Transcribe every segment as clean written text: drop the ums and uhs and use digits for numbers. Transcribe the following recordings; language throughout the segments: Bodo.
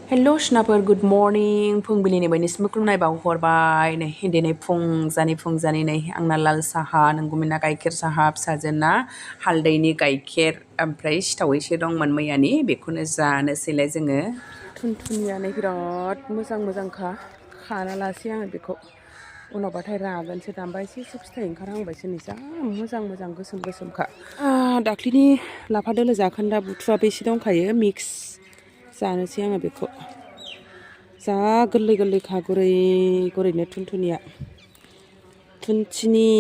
हेल' सिनाफोर गुड मर्निं फुंबिलिनि बयनिसिमबो खुलुमनाय बावहरबाय नै दिनै फुंजानि नै आंना लाल साहा नोंगुमैना गाइखेर साहा फिसाजोना हालदैनि गाइखेर ओमफ्राय सिथाव एसे दंमोन मैयानि बेखौनो जानोसैलाय जोङो थुनथुनियानो बिराद मोजांखा खाना लासै आङो बेखौ उनावबाथाय रागोनसो दामबा एसे फिथाइ ओंखारहांबायसो नै जा मोजां गोसोमखा दाख्लिनि लाफा दोलो जाखोन्दा बुथुआबो एसे दंखायो मिक्स जानोसै आङो बेखौ जा गोरलैखा गुरैनो थुनथिनि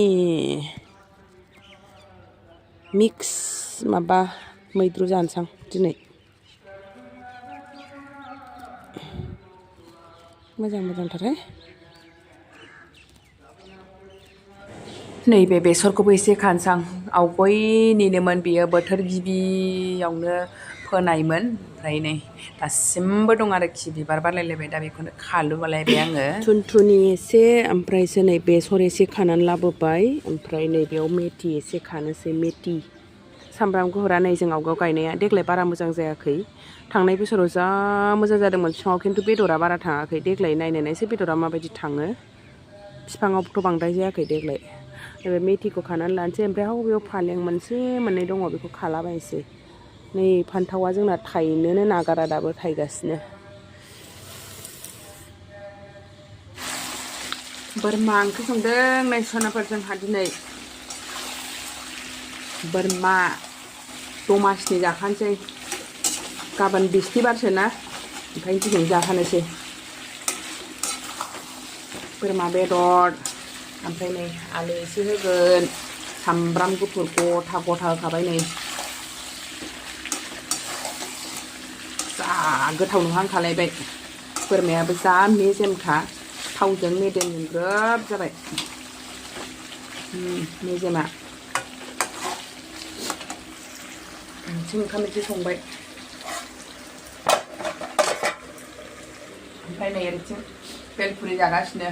मिक्स माबा मैद्रु जानोसां दिनै मोजांथारहाय नैबे बेसरखौबो एसे खानसां आवगयनिनोमोन बियो बोथोर गिबियावनो फोनायमोन ओमफ्राय नै दासिमबो दं आरोखि बिबार बारलायलायबाय दा बेखौनो खालुबालायबाय आङो थुनथुनि एसे ओमफ्रायसो नै बेसर एसे खानानै लाबोबाय ओमफ्राय नैबेयाव मेथि एसे खानोसै मेथि सामब्राम गुफुरा नै जों आवगायाव गायनाया देग्लाय बारा मोजां जायाखै थांनाय बोसोराव जा मोजां जादोंमोन बिफाङाव खिन्थु बेदरा बारा थाङाखै देग्लाय नायनायसो बेदरा माबायदि थाङो बिफाङावथ' बांद्राय जायाखै देग्लाय बे मेथिखौ खानानै लानोसै ओमफ्राय बेयाव फालें मोननै दङ बेखौ खालाबायनोसै नै फान्थावा जोंना थायनोनो नागारा दाबो थायगासिनो बोरमा ओंख्रि संदों नै सनाफोर जोंहा दिनै बोरमा दमासिनि जाखानोसै गाबोन बिस्थिबारसो ना ओंखायनो दिनै जाखानोसै बोरमा बेदर ओमफ्राय नै आलु एसे होगोन सामब्राम गुफुर गथा होखाबाय नै जा गोथाव नुहांखालायबाय बोरमायाबो जा मेजेमखा थावजों मेदेमजों ग्रोब जाबाय मेजेमा ओंखाम एसे संबाय ओमफ्राय नै ओरैथिं बेलपुरि जागासिनो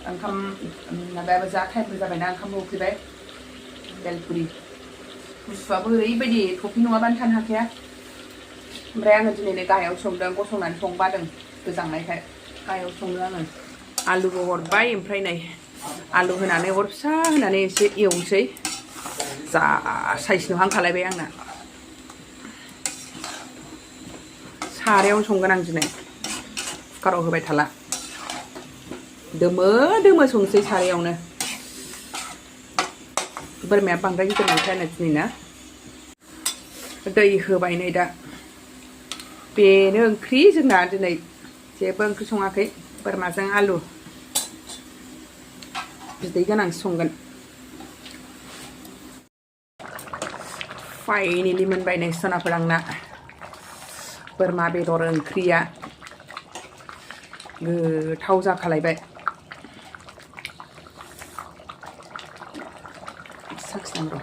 ओंखाम माबायाबो जा टाइमबो जाबायना ओंखामबो उखैबाय बेलपुरि गुसुआबो ओरैबायदि टफि नङाबानो थानो हाखाया ओमफ्राय आङो दिनै गाहायाव संदों गसंनानै संबादों गोजांनायखाय गाहायाव सङो आङो आलुबो हरबाय ओमफ्राय नै आलु होनानै अर फिसा होनानै एसे एवनोसै जा साइज नुहांखालायबाय आंना सारायावनो संगोन आं दिनै कुकाराव होबाय थाला दोमो संसै सारायावनो बोरमाया बांद्राय गिदिर नंखायानो दिनै ना दै होबाय नै दा बेनो ओंख्रि जोंना दिनै जेबो ओंख्रि सङाखै बोरमाजों आलु बिदै गोनां संगोन फाइनेलि मोनबाय नै सनाफोर आंना बोरमा बेदर ओंख्रिया गोथाव जाखालायबाय साखिनांगौ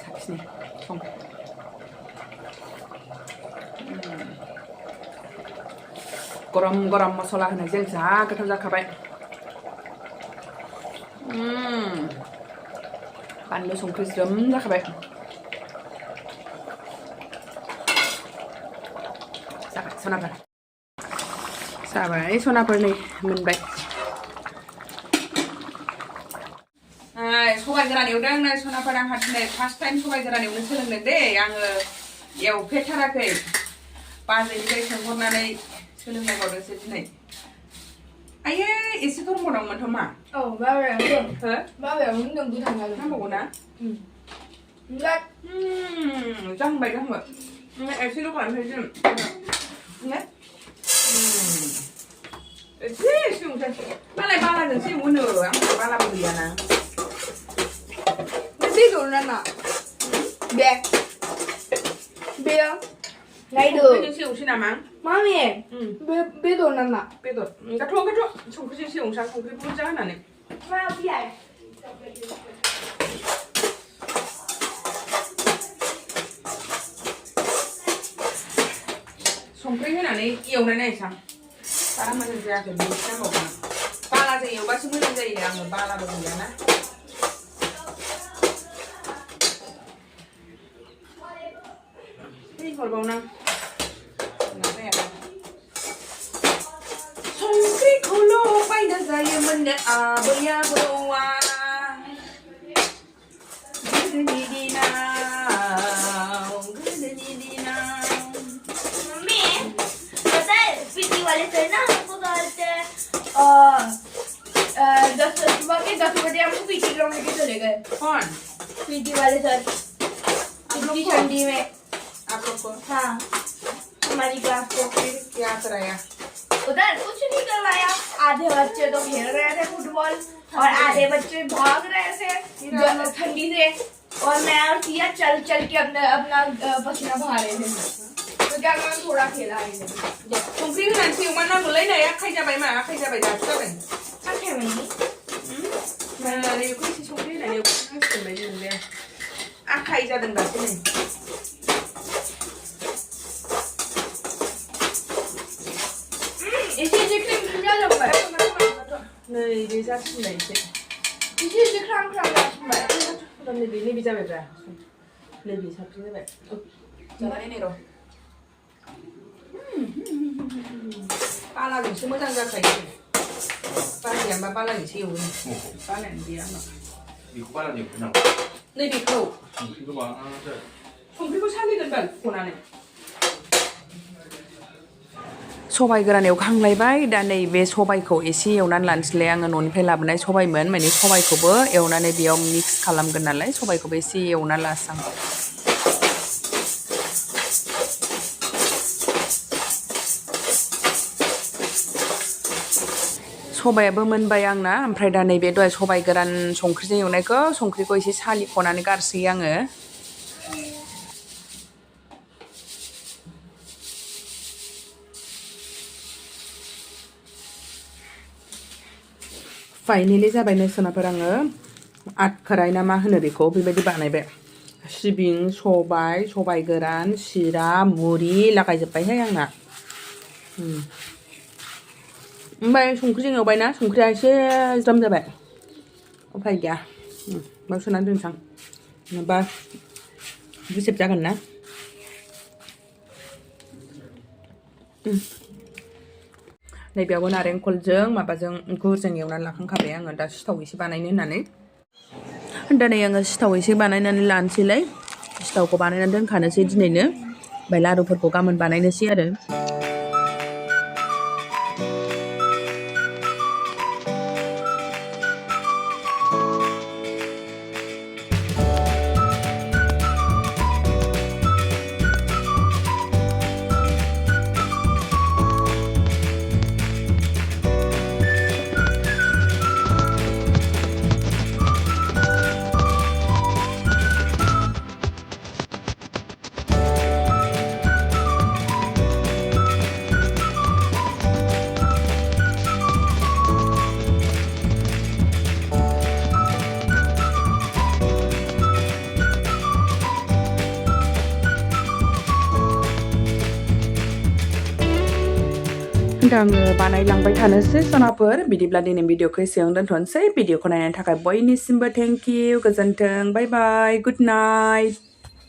साखिनि सं गरम मसला होनायजों जा गोथाव जाखाबाय बानलु संख्रि ज्रोम जाखाबाय जाबाय सनाफोर नै मोनबाय सबाइ गोरान एवदों नै सनाफोर आंहा दिनै फार्स्ट टाइम सबाइ गोरान एवनो सोलोंदों दे आङो एवफेरथाराखै बाजैनिफ्राय सोंहरनानै सोलोंनायबावदोंसो दिनै आयै एसे गरम दंमोनथ' मा बाबाया होनदों गोथां नांबावगौ ना जाहांबाय एसेल' खालामसै जों एसे संसै मालाय बालाजोंसो एवोनो आंहा बालाबो गैयाना बेदर नामा बेयो नायदो बेजोंसो एवसै नामा मामि बेदर नामा बेदर गाथ' संख्रिजोंसो एवनोसै संख्रि बुरजा होनानै संख्रि होनानै एवनाय नायसां बारा मोजां जायाखै बेसे नांबावगोन बालाजों एवबासो मोजां जायो आङो बालाबो गैयाना हरबावनां संख्रिखौल' बायना जायोमोननो आबै आबौआ गोदोनि दिनाव मम्मी पता है पीटी वाले सर ना हमको कहते सुबह के 10 बजे हमको पीटी ग्राउंड लेके चले गए कौन पीटी वाले सर इतनी ठंडी में आप लोग को हाँ हमारी क्लास को फिर क्या कराया उधर कुछ नहीं करवाया आधे बच्चे तो खेल रहे थे फुटबॉल और आधे बच्चे भाग रहे थे ठंडी से और मैं और सिया चल चल के अपना पसीना बहा रहे थे तो क्या मैं थोड़ा खेला है संख्रि होनानै सेवमान नांगौ लायनाय आखाइ जाबाय मा आखाइ जाबाय दासो जाबाय आखे में माने बेखौ एसे संख्रि होनानै एवखांनांसिगोन बायदि मोनबाय आखाइ जादों दासो नै इसे क्रीम क्रीम जाजोब्बाय नै बे जासिनबाय एसे इसे ख्राम ख्राम जाजोब्बाय नैबे जाबायब्रा नैबे साबसिन जाबाय जाबाय नै र' बालाजोंसो मोजां जाखायो बालाया बालाजोंसो एवो बालायानो गैया आंनाव बेखौ बारा एवखो नामा नैबेखौ संख्रिखौ बाङासो संख्रिखौ सालिगोन बाल फनानै सबाइ गोरान एवखांलायबाय दा नैबे सबाइखौ एसे एवनानै लानोसैलाय आङो न'निफ्राय लाबोनाय सबाइमोन माने सबाइखौबो एवनानै बेयाव मिक्स खालामगोन नालाय सबाइखौबो एसे एवना लासां सबायाबो मोनबाय आंना ओमफ्राय दा नैबे दहाय सबाइ गोरान संख्रिजों एवनायखौ संख्रिखौ एसे सालिख'नानै गारसै आङो फाइनेलि जाबाय नोंसोनाफोर आङो आटखोराय ना मा होनो बेखौ बेबायदि बानायबाय सिबिं सबाइ गोरान सिरा मुरि लागायजोब्बायहाय आंना ओमफ्राय संख्रिजों एवबायना संख्रिया एसे ज्रोम जाबाय उफाय गैया बाव सोनानै दोनसां नङाबा गुसेब जागोन ना नैबेयावबो नारेंखलजों माबाजों गुरजों एवनानै लाखांखाबाय आङो दा सिथाव एसे बानायनो होननानै दा नै आङो सिथाव एसे बानायनानै लानोसैलाय सिथावखौ बानायनानै दोनखानोसै दिनैनो ओमफ्राय लारुफोरखौ गाबोन बानायनोसै आरो दा आङो बानायलांबाय थानोसै सनाफोर बिदिब्ला दिनै भिडिअखौ एसेयावनो दोनथ'नोसै भिडिअखौ नायनायनि थाखाय बयनिसिमबो थेंक इउ गोजोन्थों बाय बाय गुड नाइट